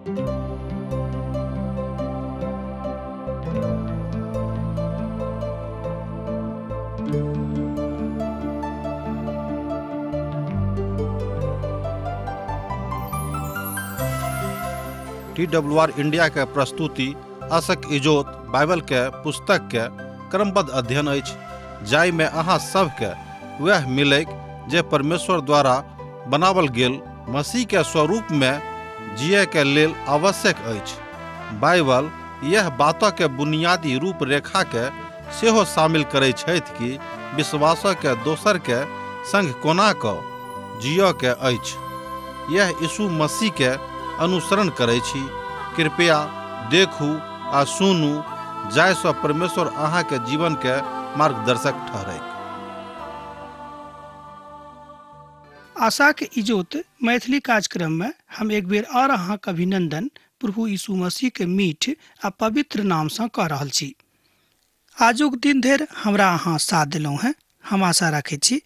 TWR India के प्रस्तुति आसक इजोत बाइबल के पुस्तक के क्रमबद्ध अध्ययन अछि, जाहि में अहाँ सबके वह मिलैक जे परमेश्वर द्वारा बनावल गेल मसीह के स्वरूप में जिये के लेल आवश्यक अछि। बाइबल यह बात के बुनियादी रूपरेखा के सेहो शामिल करै छथि कि विश्वास के दोसर के संग कोना क जिय के अछि। यह यीशु मसीह के अनुसरण करै छी। कृपया देखू आ सुनू जाहिसँ परमेश्वर अहाँ के जीवन के मार्गदर्शक ठहरैक। आशा के इजोत मैथिली कार्यक्रम में हम एक बेर और अहाँ के अभिनंदन प्रभु यीशु मसीह के मीठ आ पवित्र नाम से कऽ रहल छी। आजुक दिन धरि हमरा अहाँ साथ देलहुँ हेँ। हम आशा रखै छी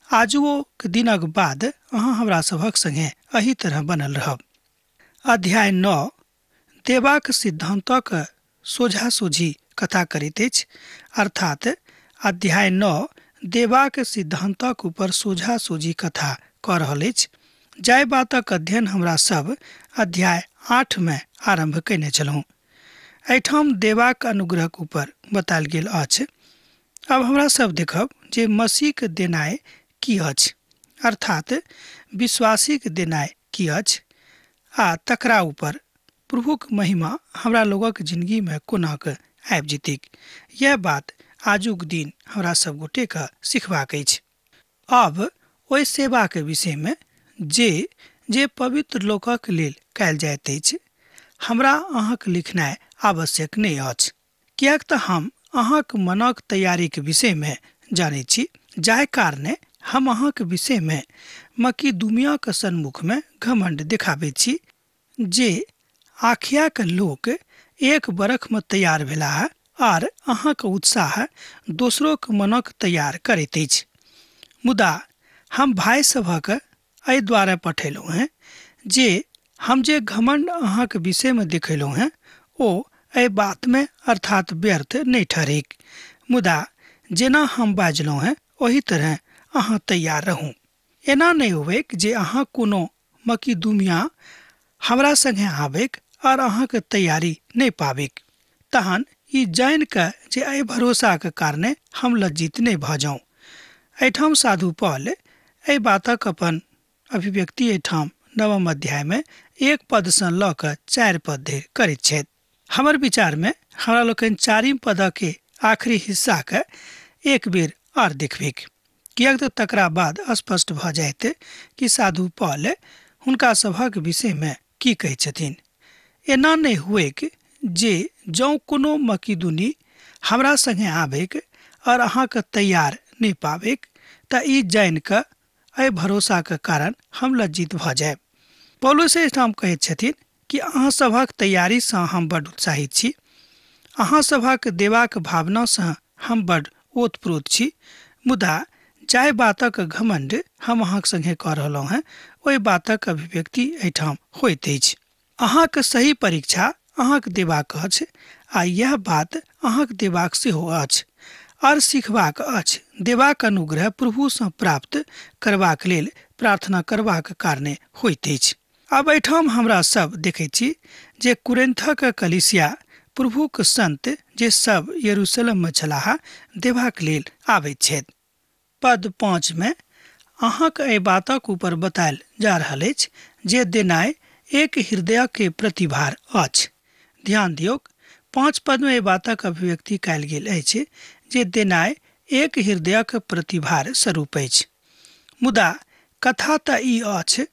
आजुओ के दिनक बाद अहाँ हमरा सभक संगे एही तरह बनल रहब। अध्याय 9 देवाक सिद्धांतक सोझा सोझी कथा करैत अछि, अर्थात अध्याय 9 देवाक सिद्धांतक ऊपर सोझा सोझी कथा कऽ रहल अछि, जाहि बातक अध्ययन हमरा सब अध्याय 8 में आरंभ कयने छलहुँ। एहिठाम देवाक अनुग्रहक ऊपर बतायल गेल अछि। अब हमरा सब देखब जे मसीहके देनाइ की अछि, अर्थात विश्वासीके देनाइ की अछि आ तकरा ऊपर प्रभुक महिमा हमरा लोगक जिंदगी में कोना के आबि जेतैक। यह बात आजुक दिन हमरा सब गोटे के सिखबाक अछि। अब ओहि सेवाके विषय में जे जे पवित्र लोकक लेल कयल जाइत अछि हमरा अहाँके लिखनाइ आवश्यक नहि अछि, किएक तऽ हम अहाँक मनक तैयारीके विषय में जानैत छी, जाहि कारणे हम अहाँके विषय में मकिदुनियाके सन्मुख में घमंड देखाबैत छी, जे आखियाके लोक एक बरख में तैयार भेलाह आर अहाँके उत्साह दोसरोके मनक तैयार करैत अछि। मुदा हम भाइ सभक एहि द्वारा पठेलहुँ हेँ जे हम जे घमंड अहाँके विषय में देखेलहुँ हेँ ओ एहि बात में अर्थात व्यर्थ नहि ठहरैक, मुदा जेना हम बाजलहुँ हेँ ओही तरह अहाँ तैयार रहू। एना नहि होबैक जे अहाँ कोनो मकिदुनिया हमरा संगे आबैक और अहाँके तैयारी नहि पाबैक, तहन ई जानि कऽ जे एहि भरोसाके कारणे हम लज्जित नहि भऽ जाउँ। एहिठाम साधु पॉल एहि बातक अपन अभिव्यक्ति एहिठाम 9 अध्याय में 1 पदसँ लऽ कऽ 4 पद धरि करैत छथि। हमर विचार में हमरा लोकनि 4 पदके आखिरी हिस्साके एक बेर आर देखबैक, किएक तऽ तकरा बाद स्पष्ट भऽ जायत कि साधु पॉल हुनका सभक विषय में की कहै छथिन। एना नहि हुएक जे जँ कोनो मकिदुनी हमरा संगे आबैक और अहाँके तैयार नहि पाबैक तऽ ई जानि कऽ एहि भरोसाके कारण हम लज्जित भऽ जायब। पौलुस एहिठाम कहैत छथिन कि अहाँ सभक तैयारीसँ हम बड्ड उत्साहित छी, अहाँ सभक देबाक भावनासँ हम बड्ड ओतप्रोत छी, मुदा जाहि बातक घमंड हम अहाँक संगे कऽ रहलहुँ हेँ ओहि बातक अभिव्यक्ति एहिठाम होइत अछि। अहाँक सही परीक्षा अहाँक देबाक अछि आ यह बात अहाँक देबाक सेहो अछि और सीखबाक अछि। देबाक अनुग्रह प्रभुसँ प्राप्त करबाक लेल प्रार्थना करबाक कारणे होइत अछि। अब एहिठाम हमरा सब देखैत छी जे कुरिन्थक कलीसिया प्रभुक संत जे सब यरूशलेम में छलाह देबाक लेल आबैत छथि। पद 5 में अहाँक एहि बातक ऊपर बतायल जा रहल अछि जे देनाइ एक हृदय के प्रतिभार अछि। ध्यान दियौक, 5 पद में एहि बातक अभिव्यक्ति कयल गेल अछि जे देनाइ एक हृदयक प्रतिभार स्वरूप अछि। मुदा कथा तऽ ई अछि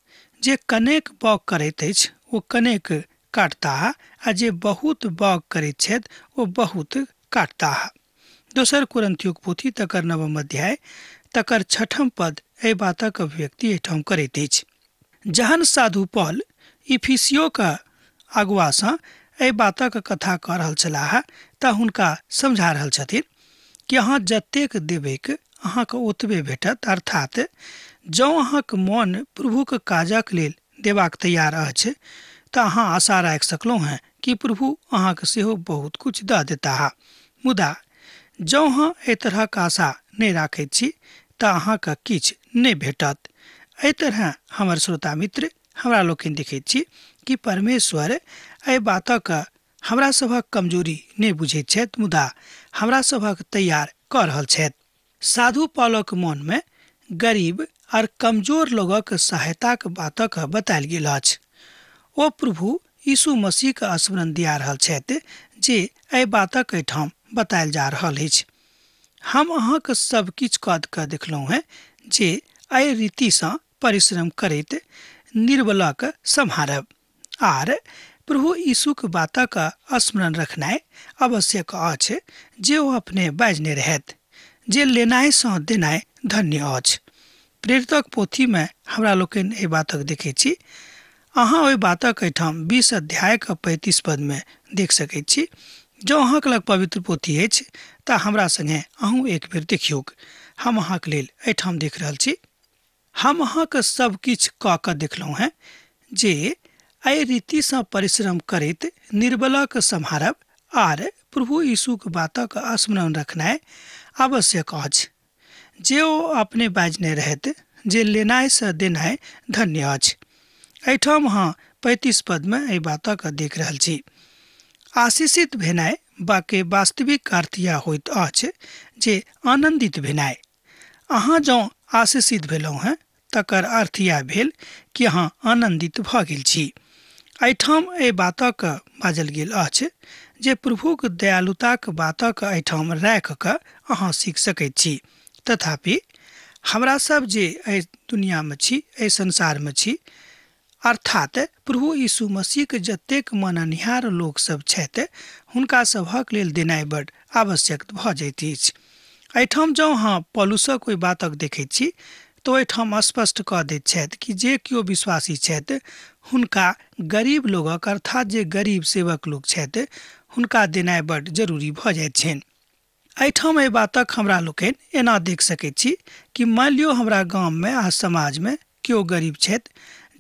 जे कनेक बाग करैत अछि ओ कनेक काटताह आ जे बहुत बाग करैत छथि ओ बहुत काटताह। दोसर कुरिन्थियोक पोथी तकर 9 अध्याय तकर 6 पद एहि बातक अभिव्यक्ति एहिठाम करैत अछि। जहन साधु पॉल इफिसियोक अगुआसँ एहि बातक कथा कऽ रहल छलाह तऽ हुनका समझा रहल छथिन कि अहाँ जतेक देबैक अहाँके ओतबे भेटत, अर्थात जँ अहाँके मन प्रभुक काजक लेल देबाक तैयार अछि तऽ अहाँ आशा राखि सकलहुँ हेँ कि प्रभु अहाँके सेहो बहुत किछु दऽ देताह। मुदा जँ अहाँ एहि तरहक आशा नहि राखैत छी तऽ अहाँके किछु नहि भेटत। एहि तरह हमर श्रोता मित्र, हमरा लोकनि देखैत छी कि परमेश्वर एहि बातक हमरा सभक कमजोरी नहि बुझैत छथि, मुदा हमरा सभक तैयार कऽ रहल छथि। साधु पौलक मोनमे गरीब आओर कमजोर लोगक सहायताक बातक बतायल गेल अछि। ओ प्रभु यीशु मसीहके स्मरण दिया रहल छथि जे एहि बातक एहिठाम बतायल जा रहल अछि। हम अहाँके सब किछु कऽ कऽ देखलहुँ हेँ जे एहि रीतिसँ परिश्रम करैत निर्बलक सम्हारब आर प्रभु यीशुक बातक स्मरण रखनाइ आवश्यक अछि जे ओ अपने बाजने रहथि जे लेनाइसँ देनाइ धन्य अछि। प्रेरितक पोथीमे हमरा लोकनि एहि बातक देखैत छी। अहाँ ओहि बातक एहिठाम 20 अध्यायके 35 पदमे देख सकैत छी। जँ अहाँके लग पवित्र पोथी अछि तऽ हमरा सङ्गे अहूँ एक बेर देखियौक। हम अहाँके लेल एहिठाम देख रहल छी। हम अहाँके सब किछु कऽ कऽ देखलहुँ हेँ जे एहि रीतिसँ परिश्रम करैत निर्बलक सम्हारब आर प्रभु यीशुक बातक स्मरण रखनाइ आवश्यक अछि जे ओ अपने बाजने रहथि जे लेनाइसँ देनाइ धन्य अछि। एहिठाम अहाँ 35 पदमे एहि बातक देख रहल छी। आशीषित भेनाइ बाके वास्तविक अर्थ यह होइत अछि जे आनन्दित भेनाइ। अहाँ जँ आशीषित भेलहुँ हेँ तकर अर्थ यह भेल कि अहाँ आनन्दित भऽ गेल छी। एहिठाम एहि बातक बाजल गेल अछि जे प्रभुक दयालुताक बातक एहिठाम राखि कऽ अहाँ सीख सकैत छी। तथापि हमरा सब जे एहि दुनियामे छी, एहि संसारमे छी, अर्थात प्रभु यीशु मसीहके जतेक माननिहार लोकसभ छथि हुनका सभक लेल देनाइ बड आवश्यक भऽ जाइत अछि। एहिठाम जँ अहाँ पौलुसक ओहि बातक देखैत छी तऽ ओहिठाम स्पष्ट कऽ दैत छथि कि जे केओ विश्वासी छथि हुनका गरीब लोगक अर्थात जे गरीब सेवक लोक छथि हुनका देनाइ बड जरूरी भऽ जाइत छनि। एहिठाम एहि बातक हमरा लोकनि एना देख सकैत छी कि मानि लियौ हमरा गाममे आ समाजमे केओ गरीब छथि,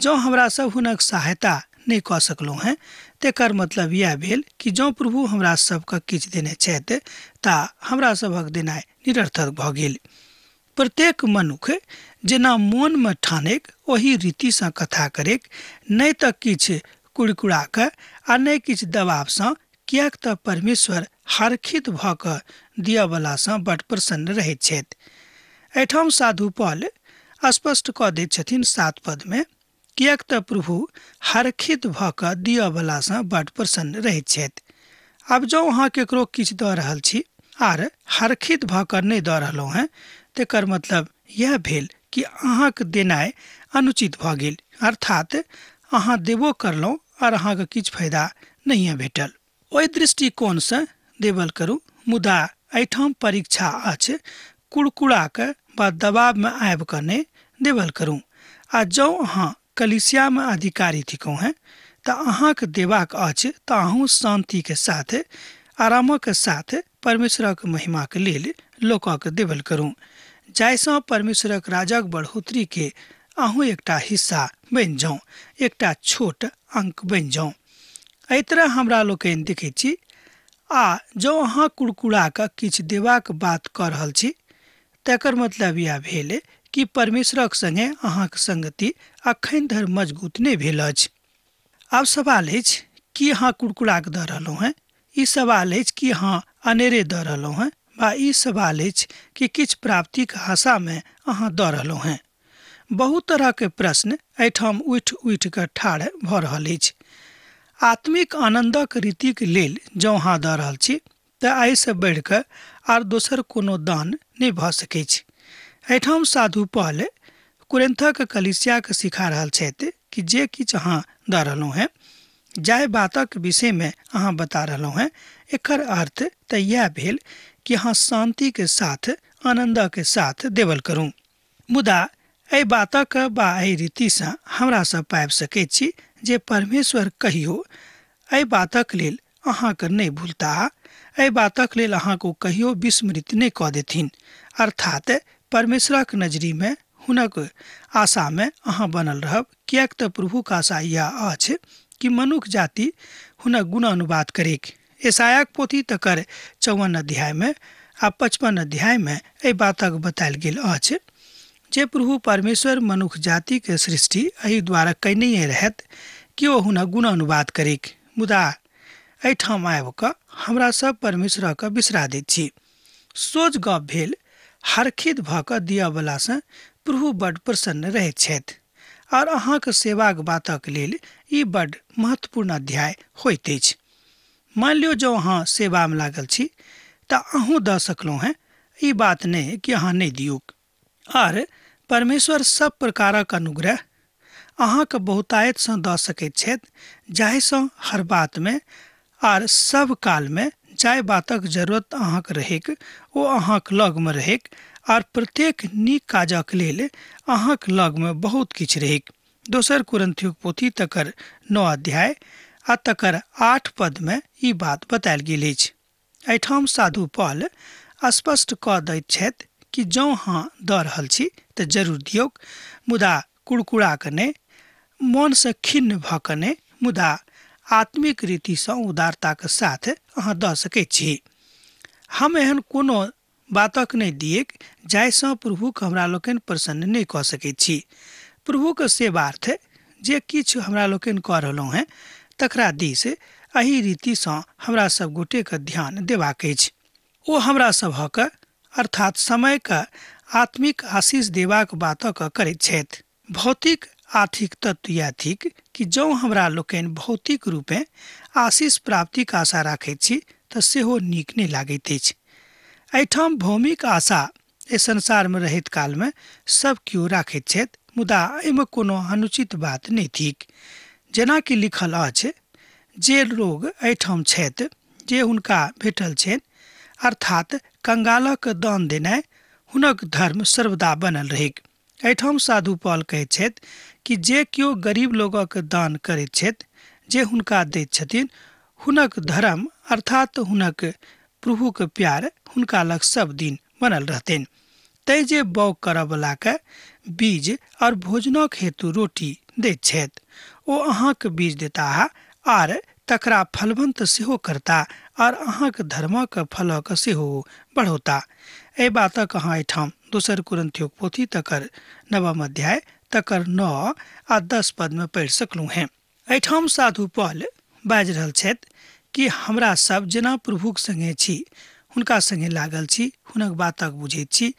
जँ हमरा सब हुनक सहायता नहि कऽ सकलहुँ हेँ तकर मतलब इएह भेल कि जँ प्रभु हमरा सबके किछु देने छथि तऽ हमरा सभक देनाइ निरर्थक भऽ गेल। प्रत्येक मनुख जेना मोनमे ठानैक ओही रीतिसँ कथा करैक, नहि तऽ किछु कुड़कुड़ा कऽ आ नहि किछु दबावसँ, किएक तऽ परमेश्वर हरखित भऽ कऽ दिअवलासँ बड प्रसन्न रहैत छथि। एहिठाम साधु पौल स्पष्ट कऽ दैत छथिन 7 पदमे, किएक तऽ प्रभु हरखित भऽ कऽ दिअवलासँ बड प्रसन्न रहैत छथि। आब जँ अहाँ केकरो किछु दऽ रहल छी आर हरखित भऽ कऽ नहि दऽ रहलहुँ हेँ तकर मतलब इएह भेल कि अहाँके देनाइ अनुचित भऽ गेल, अर्थात अहाँ देबो करलहुँ आर अहाँके किछु फायदा नहिए भेटल। ओहि दृष्टिकोणसँ देबल करू, मुदा एहिठाम परीक्षा अछि कुड़कुड़ाके वा दबावमे आबि कऽ नहि देबल करू। आ जँ अहाँ कलीसियामे अधिकारी थिकहुँ हेँ तऽ अहाँके देबाक अछि तऽ अहूँ शान्तिके साथ आरामक साथ परमेश्वरक महिमाके लेल लोकक देबल करू, जाहिसँ परमेश्वरक राजक बढ़ोतरीके अहूँ एकटा हिस्सा बनि जाउँ, एकटा छोट अंक बनि जाउँ। एहि तरह हमरा लोकनि देखैत छी। आ जँ अहाँ कुड़कुड़ा कऽ किछु देबाक बात कऽ रहल छी तकर मतलब इएह भेल कि परमेश्वरक सङ्गे अहाँके संगति अखन धरि मजबूत नहि भेल अछि। आब सवाल अछि कि अहाँ कुड़कुड़ा कऽ दऽ रहलहुँ हेँ, ई सवाल अछि कि अहाँ अनेरे दऽ रहलहुँ हेँ, वा ई सवाल अछि कि किछु प्राप्तिके आशामे अहाँ दऽ रहलहुँ हेँ। बहुत तरहके प्रश्न एहिठाम उठि उठि कऽ ठाढ़ भऽ रहल अछि। आत्मिक आनन्दक रीतिके लेल जँ अहाँ दऽ रहल छी तऽ एहिसँ बढ़ि कऽ आर दोसर कोनो दान नहि भऽ सकैछ। एहिठाम साधु पौल कुरिन्थक कलीसियाके सिखा रहल छथि कि जे किछु अहाँ दऽ रहलहुँ हेँ, जाहि बातक विषयमे अहाँ बता रहलहुँ हेँ, एकर अर्थ तऽ इएह भेल कि अहाँ शान्तिके साथ आनन्दके साथ देबल करू। मुदा एहि बातक वा एहि रीतिसँ हमरा सब पाबि सकैत छी जे परमेश्वर कहियो एहि बातक लेल अहाँके नहि भूलताह, एहि बातक लेल अहाँके ओ कहियो विस्मृत नहि कऽ देथिन। अर्थात परमेश्वरक नजरीमे हुनक आशामे अहाँ बनल रहब, किएक तऽ प्रभुक आशा इएह अछि कि मनुख जाति हुनक गुणानुवाद करेक। यशायाक पोथी तकर 54 अध्यायमे आ 55 अध्यायमे एहि बातक बतायल गेल अछि जे प्रभु परमेश्वर मनुख जातिके सृष्टि एहि द्वारा कयने रहैत कि ओ हुनक गुणानुवाद करेक। मुदा एहिठाम आबि कऽ हमरा सब परमेश्वरके बिसरा दैत छी। सोझ गप भेल, हरखित भऽ कऽ दिअवलासँ प्रभु बड्ड प्रसन्न रहैत छथि और अहाँके सेवाक बातक लेल ई बड्ड महत्वपूर्ण अध्याय होइत अछि। मानि लियौ जँ अहाँ सेवामे लागल छी तऽ अहूँ दऽ सकलहुँ हेँ, ई बात नहि कि अहाँ नहि दियौक। और परमेश्वर सब प्रकारक अनुग्रह अहाँके बहुतायतसँ दऽ सकैत छथि, जाहिसँ हर बातमे आर सब कालमे जाहि बातक जरूरत अहाँके रहैक ओ अहाँके लगमे रहैक आर प्रत्येक नीक काजक लेल अहाँके लगमे बहुत किछु रहैक। दोसर कुरिन्थियोक पोथी तकर 9 अध्याय आ तकर 8 पदमे ई बात बतायल गेल अछि। एहिठाम साधु पॉल स्पष्ट कऽ दैत छथि कि जँ अहाँ दऽ रहल छी तऽ जरूर दियौक, मुदा कुड़कुड़ा कऽ नहि, मोनसँ खिन्न भऽ कऽ नहि, मुदा आत्मिक रीतिसँ उदारताके साथ अहाँ दऽ सकैत छी। हम एहन कोनो बातक नहि दिएक जाहिसँ प्रभुके हमरा लोकनि प्रसन्न नहि कऽ सकैत छी। प्रभुके सेवार्थ जे किछु हमरा लोकनि कऽ रहलहुँ हेँ तकरा दिस एहि रीतिसँ हमरा सब गोटेके ध्यान देबाक अछि। ओ हमरा सभक अर्थात समयके आत्मिक आशीष देबाक बातक करैत छथि। भौतिक आर्थिक तत्व इएह थिक कि जँ हमरा लोकनि भौतिक रूपेँ आशीष प्राप्तिक आशा राखैत छी तऽ सेहो नीक नहि लागैत अछि। एहिठाम भौमिक आशा एहि संसारमे रहैत कालमे सब केओ राखैत छथि, मुदा एहिमे कोनो अनुचित बात नहि थिक। जेनाकि लिखल अछि, जे लोग एहिठाम छथि जे हुनका भेटल छनि, अर्थात कंगालक दान देनाइ हुनक धर्म सर्वदा बनल रहैक। एहिठाम साधु पॉल कहैत छथि कि जे केओ गरीब लोगक दान करैत छथि, जे हुनका दैत छथिन, हुनक धर्म अर्थात हुनक प्रभुके प्यार हुनका लग सब दिन बनल रहतनि। तैं जे बौग करऽवलाके बीज और भोजनक हेतु रोटी दैत छथि, ओ अहाँके बीज देताह आर तकरा फलवंत सेहो करता और अहाँके धर्मक फलक सेहो बढ़ौता। एहि बातक अहाँ एहिठाम दोसर कुरिन्थियोक पोथी तकर 9 अध्याय तकर 9 आ 10 पदमे पढ़ि सकलहुँ हेँ। एहिठाम साधु पॉल बाजि रहल छथि कि हमरा सब जेना प्रभुक संगे छी, हुनका संगे लागल छी, हुनक बातक बुझैत छी,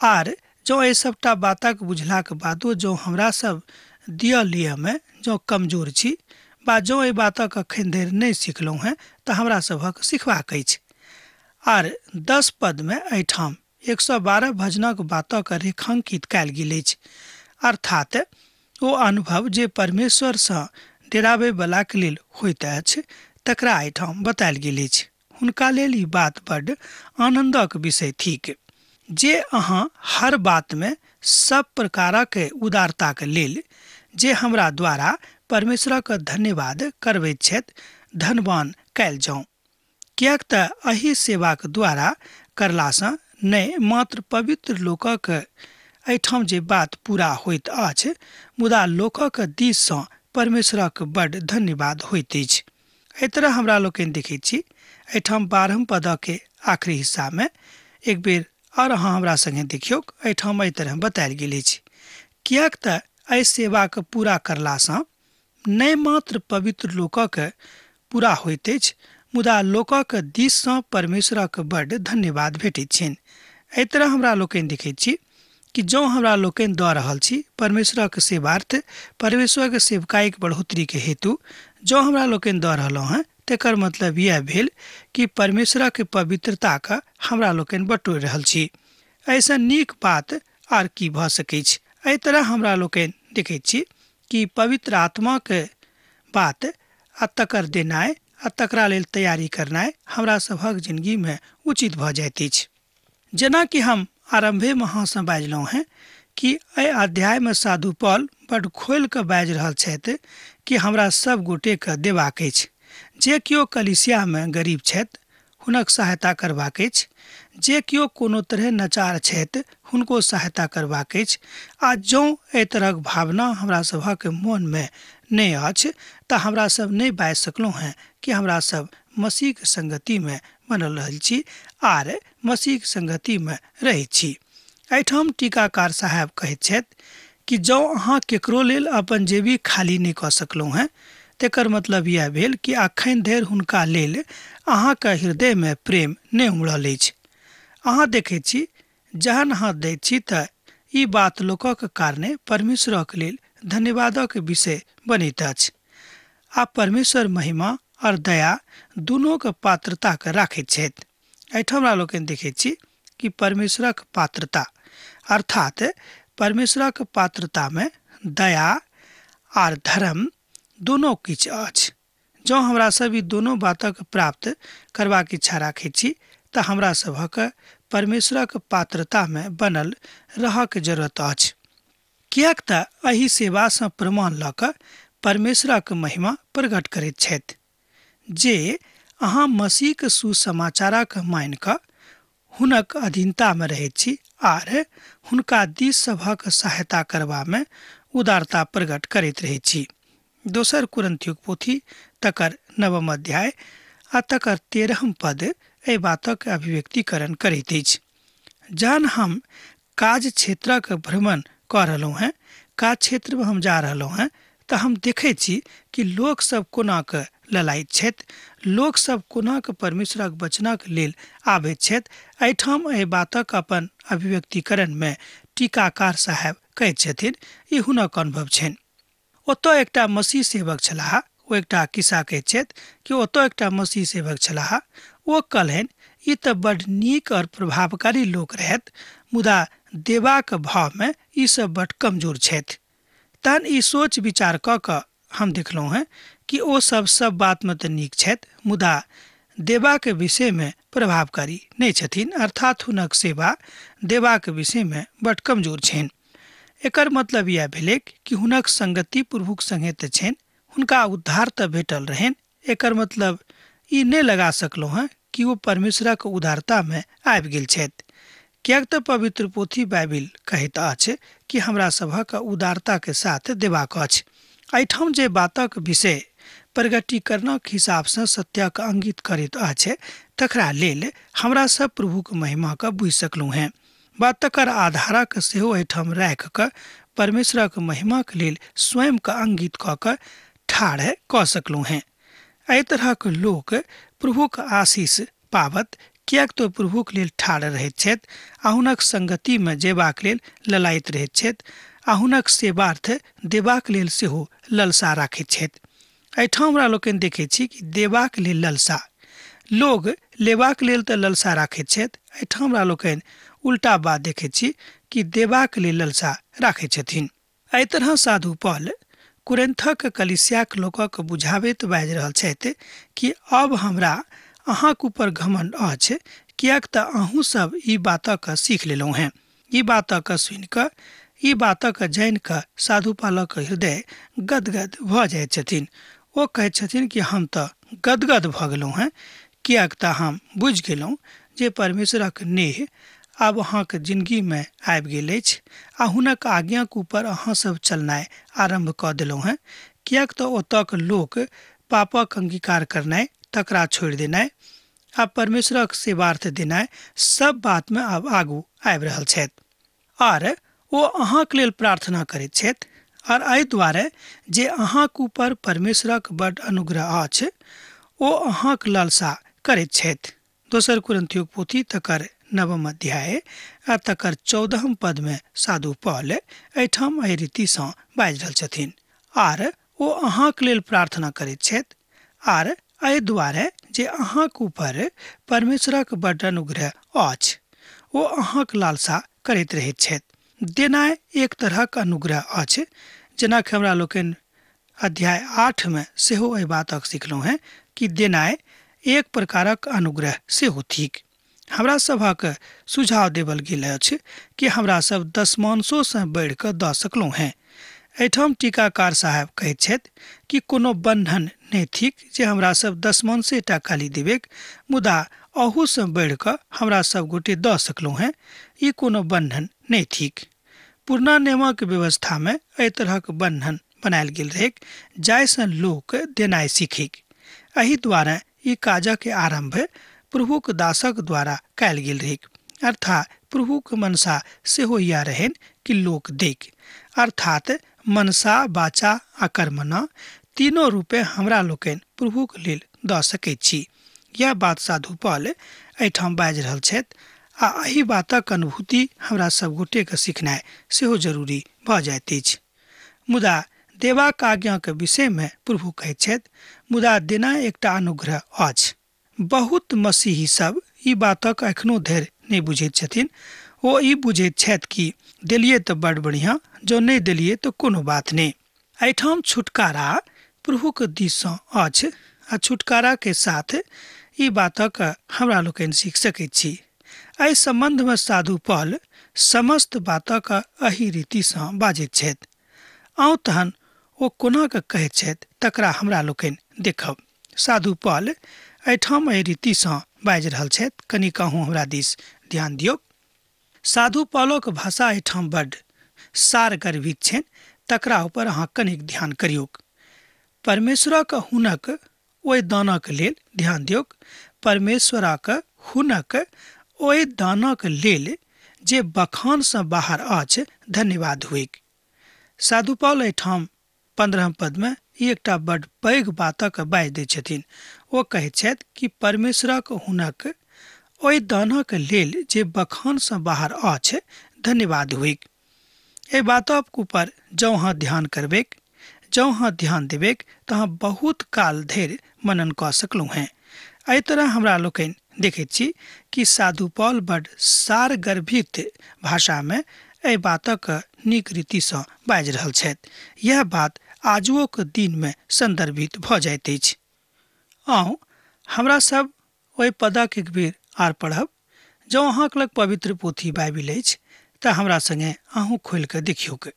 आर जँ एहि सबटा बातक बुझलाक बादो जँ हमरा सब दिअ लिअमे जँ कमजोर छी बा जँ एहि बातक अखन धरि नहि सिखलहुँ हेँ तऽ हमरा सभक सिखबाक अछि। आर 10 पदमे एहिठाम 112 भजनक बातक रेखांकित कयल गेल अछि, अर्थात ओ अनुभव जे परमेश्वरसँ डेराबैवलाके लेल होइत अछि तकरा एहिठाम बतायल गेल अछि। हुनका लेल ई बात बड्ड आनन्दक विषय थिक जे अहाँ हर बातमे सब प्रकारक उदारताके लेल जे हमरा द्वारा परमेश्वरक धन्यवाद करबैत छथि धनवान कयल जाउ, किएक तऽ एहि सेवाक द्वारा करलासँ नहि मात्र पवित्र लोकक एहिठाम जे बात पूरा होइत अछि, मुदा लोकक दिससँ परमेश्वरक बड्ड धन्यवाद होइत अछि। एहि तरह हमरा लोकनि देखैत छी एहिठाम 12 पदके आखिरी हिस्सामे एक बेर आओर अहाँ हमरा संगे देखियौक, एहिठाम एहि तरह बतायल गेल अछि, किएक तऽ एहि सेवाके पूरा करलासँ नहि मात्र पवित्र लोकक पूरा होइत अछि, मुदा लोकक दिससँ परमेश्वरक बड्ड धन्यवाद भेटैत छनि। एहि तरह हमरा लोकनि देखैत छी कि जँ हमरा लोकनि दऽ रहल छी परमेश्वरक सेवार्थ, परमेश्वरक सेवकाइक बढ़ोतरीके हेतु जँ हमरा लोकनि दऽ रहलहुँ हेँ, तकर मतलब इएह भेल कि परमेश्वरक पवित्रताके हमरा लोकनि बटोरि रहल छी। एहिसँ नीक बात आर की भऽ सकैछ। एहि तरह हमरा लोकनि देखैत छी कि पवित्र आत्माके बात आ तकर देनाइ आ तकरा लेल तैयारी करनाइ हमरा सभक जिंदगीमे उचित भऽ जाइत अछि। जेनाकि हम आरम्भेमे अहाँसँ बाजलहुँ हेँ कि एहि अध्यायमे साधु पॉल बड्ड खोलि कऽ बाजि रहल छथि कि हमरा सब गोटेके देबाक अछि। जे केओ कलीसियामे गरीब छथि हुनक सहायता करबाक अछि, जे केओ कोनो तरहे नचार छथि हुनको सहायता करबाक अछि। आ जँ एहि तरहक भावना हमरा सभक मोनमे नहि अछि तऽ हमरा सब नहि बाजि सकलहुँ हेँ कि हमरा सब मसीहके संगतिमे बनल रहल छी आर मसीहके संगतिमे रहै छी। एहिठाम टीकाकार साहेब कहैत छथि कि जँ अहाँ केकरो लेल अपन जेबी खाली नहि कऽ सकलहुँ हेँ तेकर मतलब इएह भेल कि अखन धरि हुनका लेल अहाँके हृदयमे प्रेम नहि उमड़ल अछि। अहाँ देखैत छी जहन अहाँ दैत छी तऽ ई बात लोकक कारणे परमेश्वरक लेल धन्यवादक विषय बनैत अछि आ परमेश्वर महिमा और दया दुनूके पात्रताके राखैत छथि। एहिठाम हमरा लोकनि देखैत छी कि परमेश्वरक पात्रता अर्थात परमेश्वरक पात्रतामे दया आर धर्म दोनो किछु अछि। जँ हमरा सब ई दोनो बातक प्राप्त करबाक इच्छा राखैत छी तऽ हमरा सभक परमेश्वरक पात्रतामे बनल रहक जरूरत अछि, किएक तऽ एहि सेवासँ प्रमाण लऽ कऽ परमेश्वरक महिमा प्रकट करैत छथि जे अहाँ मसीहक सुसमाचारक मानि कऽ हुनक अधीनतामे रहैत छी आर हुनका दिस सभक सहायता करबामे उदारता प्रकट करैत रहैत छी। दोसर कुरिन्थियोक पोथी तकर 9 अध्याय आ तकर 13 पद एहि बातक अभिव्यक्तिकरण करैत अछि। जहन हम काज क्षेत्रक भ्रमण कऽ रहलहुँ हेँ, काज क्षेत्रमे हम जा रहलहुँ हेँ तऽ हम देखैत छी कि लोकसभ कोना कऽ ललाइत छथि, लोकसभ कोना कऽ परमेश्वरक वचनक लेल आबैत छथि। एहिठाम एहि बातक अपन अभिव्यक्तिकरणमे टीकाकार साहेब कहैत छथिन, ई हुनक अनुभव छनि। ओतऽ एकटा मसीह सेवक छलाह, ओ एकटा किस्सा कहैत छथि कि ओतऽ एकटा मसीह सेवक छलाह, ओ कहलनि ई तऽ बड्ड नीक और प्रभावकारी लोक रहथि, मुदा देबाक भावमे ई सब बड्ड कमजोर छथि। तहन ई सोच विचार कऽ कऽ हम देखलहुँ हेँ कि ओ सब सब बातमे तऽ नीक छथि मुदा देबाक विषयमे प्रभावकारी नहि छथिन, अर्थात हुनक सेवा देबाक विषयमे बड्ड कमजोर छनि। एकर मतलब इएह भेलै कि हुनक संगति प्रभुक संगे तऽ छनि, हुनका उद्धार तऽ भेटल रहनि, एकर मतलब ई नहि लगा सकलहुँ हेँ कि ओ परमेश्वरक उदारतामे आबि गेल छथि, किएक तऽ पवित्र पोथी बाइबिल कहैत अछि कि हमरा सभक उदारताके साथ देबाक अछि। एहिठाम जे बातक विषय प्रगटीकरणक हिसाबसँ सत्यक अंगित करैत अछि तकरा लेल हमरा सब प्रभुक महिमाके बुझि सकलहुँ हेँ। बात तकर आधारक सेहो एहिठाम राखि कऽ परमेश्वरक महिमाक लेल स्वयंके अंगित कऽ कऽ ठाढ़ कऽ सकलहुँ हेँ। एहि तरहक लोक प्रभुक आशीष पाबत, किएक तऽ प्रभुक लेल ठाढ़ रहैत छथि आ हुनक संगतिमे जेबाक लेल ललाइत रहैत छथि आ हुनक सेवार्थ देबाक लेल सेहो ललसा राखैत छथि। एहिठाम हमरा लोकनि देखैत छी कि देबाक लेल ललसा, लोग लेबाक लेल तऽ ललसा राखैत छथि, एहिठाम हमरा लोकनि उल्टा बात देखैत छी कि देबाक लेल ललसा राखैत छथिन। एहि तरह साधु पौल कुरिन्थक कलीसियाक लोकक बुझाबैत बाजि रहल छथि कि अब हमरा अहाँक ऊपर घमंड अछि, किएक तऽ अहूँ सब ई बातक सीख लेलहुँ हेँ। ई बातक सुनि कऽ, ई बातक जानि कऽ साधु पालक हृदय गदगद भऽ जाइत छथिन। ओ कहैत छथिन कि हम तऽ गदगद भऽ गेलहुँ हेँ, किएक तऽ हम बुझि गेलहुँ जे परमेश्वरक नेह आब अहाँके जिन्दगीमे आबि गेल अछि आ हुनक आज्ञाक ऊपर अहाँ सब चलनाइ आरम्भ कऽ देलहुँ हेँ, किएक तऽ ओतऽके लोक पापक अंगीकार करनाइ तकरा छोड़ि देनाइ आ परमेश्वरक सेवार्थ देनाइ सब बातमे आब आगू आबि रहल छथि आर ओ अहाँके लेल प्रार्थना करैत छथि आर एहि दुआरे जे अहाँक ऊपर परमेश्वरक बड्ड अनुग्रह अछि ओ अहाँक लालसा करैत छथि। दोसर कुरिन्थियोक पोथी तकर 9 अध्याय आ तकर 14 पदमे साधु पौल एहिठाम एहि रीतिसँ बाजि रहल छथिन, आर ओ अहाँक लेल प्रार्थना करैत छथि आर एहि दुआरे जे अहाँक ऊपर परमेश्वरक बड्ड अनुग्रह अछि ओ अहाँक लालसा करैत रहैत छथि। देनाइ एक तरहक अनुग्रह अछि, जेनाकि हमरा लोकनि अध्याय 8 में सेहो एहि बातक सिखलहुँ हेँ कि देनाइ एक प्रकारक अनुग्रह सेहो थिक। हमरा सभक सुझाव देवल गेल अछि कि हमरा सब दशमांशोसँ बढ़ि कऽ दऽ सकलहुँ हेँ। एहिठाम टीकाकार साहेब कहैत छथि कि कोनो बन्धन नहि थिक जे हमरा सब दशमांशेटा खाली देबेक, मुदा अहूसँ बढ़ि कऽ हमरा सब गोटे दऽ सकलहुँ हेँ, ई कोनो बन्धन नहि थिक। पुरना नियमक व्यवस्थामे एहि तरहक बन्धन बनायल गेल रहैक जाहिसँ लोक देनाइ सीखिक। एहि द्वारा ई काजक आरम्भ प्रभुक दासक द्वारा कयल गेल रहैक, अर्थात प्रभुक मनसा सेहो इएह रहनि कि लोक देख। अर्थात मनसा, वाचा आ कर्मणा तीनों रूपे हमरा लोकनि प्रभुक लेल दऽ सकैत छी। यह बात साधु पॉल एहिठाम बाजि रहल छथि आ एहि बातक अनुभूति हमरा सब गोटेके सिखनाइ सेहो जरूरी भऽ जाइत अछि। मुदा देबाक आज्ञाके विषयमे प्रभु कहैत छथि, मुदा देनाइ एकटा अनुग्रह अछि। बहुत मसीही सब ई बातक एखनो धरि नहि बुझैत छथिन। ओ ई बुझैत छथि कि देलियै तऽ बड़ बढ़िआँ, जँ नहि देलियै तऽ कोनो बात नहि। एहिठाम छुटकारा प्रभुक दिससँ अछि आ छुटकाराके साथ ई बातक हमरा लोकनि सीख सकैत छी। एहि सम्बन्धमे साधु पॉल समस्त बातक एहि रीतिसँ बाजैत छथि। आउ तहन ओ कोना कऽ कहैत छथि तकरा हमरा लोकनि देखब। साधु पॉल एहिठाम एहि रीतिसँ बाजि रहल छथि, कनि कहूँ हमरा दिस ध्यान दियौ। साधु पॉलक भाषा एहिठाम बड्ड सार गर्भित छनि, तकरा ऊपर अहाँ कनिक ध्यान करियौक। परमेश्वरक हुनक ओहि दानक लेल ध्यान दियौक, परमेश्वरक हुनक ओहि दानक लेल जे बखानसँ बाहर अछि धन्यवाद होइक। साधु पॉल एहिठाम 15 पदमे ई एकटा बड्ड पैघ बातक बाजि दै छथिन। ओ कहैत छथि कि परमेश्वरक हुनक ओहि दानक लेल जे बखानसँ बाहर अछि धन्यवाद होइक। एहि बातक ऊपर जँ अहाँ ध्यान करबैक, जँ अहाँ ध्यान देबैक तऽ अहाँ बहुत काल धरि मनन कऽ सकलहुँ हेँ। एहि तरह हमरा लोकनि देखैत छी कि साधु पॉल बड्ड सार गर्भित भाषामे एहि बातक नीक रीतिसँ बाजि रहल छथि। यह बात आजुओक दिनमे सन्दर्भित भऽ जाइत अछि। आउ हमरा सब ओहि पदक एक बेर आर पढ़ब। जँ अहाँके लग पवित्र पोथी बाइबिल अछि तऽ हमरा सङ्गे अहूँ खोलि कऽ देखियौक।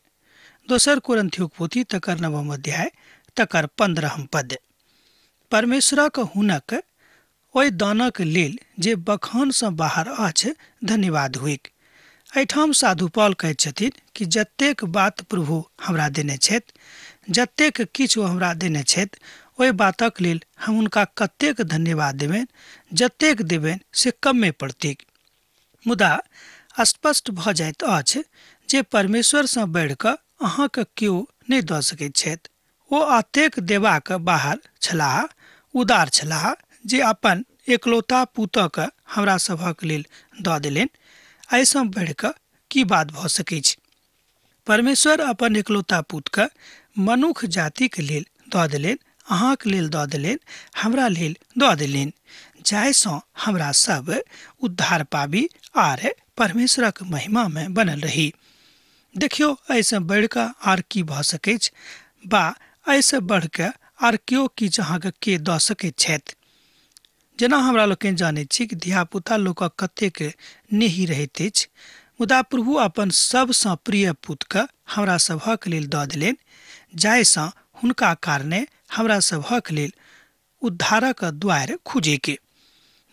दोसर कोरिन्थियोक पोथी तकर 9 अध्याय तकर 15 पद। परमेश्वरक हुनक ओहि दानक लेल जे बखानसँ बाहर अछि धन्यवाद होइक। एहिठाम साधु पॉल कहैत छथिन कि जतेक बात प्रभु हमरा देने छथि, जतेक किछु हमरा देने छथि, ओहि बातक लेल हम हुनका कतेक धन्यवाद देबनि, जतेक देबनि से कमे पड़तैक। मुदा स्पष्ट भऽ जाइत अछि जे परमेश्वरसँ बढ़ि कऽ अहाँके केओ नहि दऽ सकैत छथि। ओ अतेक देबाक बाहर छलाह, उदार छलाह जे अपन एकलौता पुतके हमरा सभक लेल दऽ देलनि। एहिसँ बढ़ि कऽ की बात भऽ सकैछ? परमेश्वर अपन एकलौता पुतके मनुख जातिके लेल दऽ देलनि, अहाँके लेल दऽ देलनि, हमरा लेल दऽ देलनि, जाहिसँ हमरा सब उद्धार पाबी आर परमेश्वरक महिमामे बनल रही। देखियौ, एहिसँ बढ़ि कऽ आर की भऽ सकैछ बा एहिसँ बढ़ि कऽ आर केओ किछु अहाँके के दऽ सकैत छथि? जेना हमरा लोकनि जानैत छी कि धियापुता लोकक कतेक नेही रहैत अछि, मुदा प्रभु अपन सबसँ प्रिय पुतके हमरा सभक लेल दऽ देलनि, जाहिसँ हुनका कारणे हमरा सभक लेल उद्धारक द्वार खुजैके।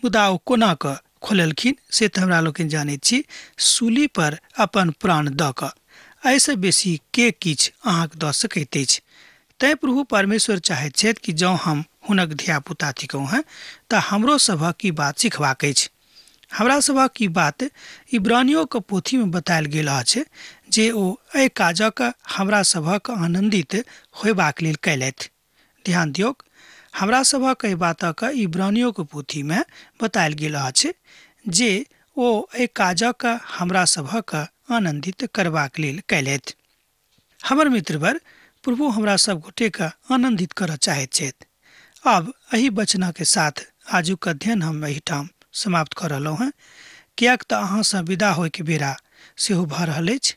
मुदा ओ कोना कऽ खोललखिन से तऽ हमरा लोकनि जानैत छी, सूली पर अपन प्राण दऽ कऽ। एहिसँ बेसी के किछु अहाँके दऽ सकैत अछि? तैँ प्रभु परमेश्वर चाहैत छथि कि जँ हम हुनक धियापुता थिकहुँ हेँ तऽ हमरो सभक ई बात सिखबाक अछि। हमरा सभक ई बात इब्रानियोके पोथीमे बतायल गेल अछि जे ओ एहि काजक हमरा सभक आनन्दित होयबाक लेल कयलथि। ध्यान दियौक, हमरा सभक एहि बातक इब्रानियोके पोथीमे बतायल गेल अछि जे ओ एहि काजक हमरा सभक आनन्दित करबाक लेल कयलथि। हमर मित्रवर, प्रभु हमरा सब गोटेके आनन्दित करऽ चाहैत छथि। अब एहि वचनके साथ आजुक अध्ययन हम एहिठाम समाप्त कऽ रहलहुँ हेँ, किएक तऽ अहाँसँ विदा होइके बेरा सेहो भऽ रहल अछि।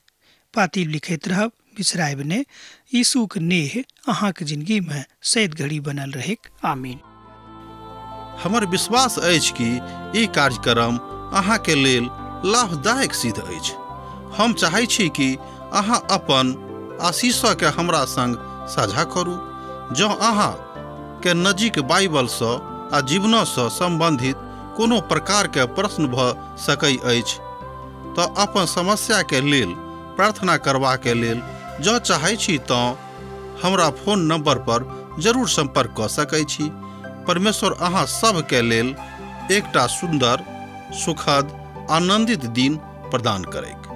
पाती लिखैत रहब, बिसरायब नहि। यीशुक नेह अहाँके जिंदगीमे सैद घड़ी बनल रहैक। आमीन। हमर विश्वास अछि कि ई कार्यक्रम अहाँके लेल लाभदायक सिद्ध अछि। हम चाहै छी कि अहाँ अपन आशीषके हमरा संग साझा करू। जँ अहाँ के नजीक बाइबलसँ आ जीवनसँ सम्बन्धित कोनो प्रकारके प्रश्न भऽ सकै अछि तऽ अपन समस्याके लेल प्रार्थना करबाके लेल जँ चाहै छी तँ हमरा फोन नंबर पर जरूर संपर्क कऽ सकै छी। परमेश्वर अहाँ सबके लेल एकटा सुंदर, सुखद, आनंदित दिन प्रदान करैक।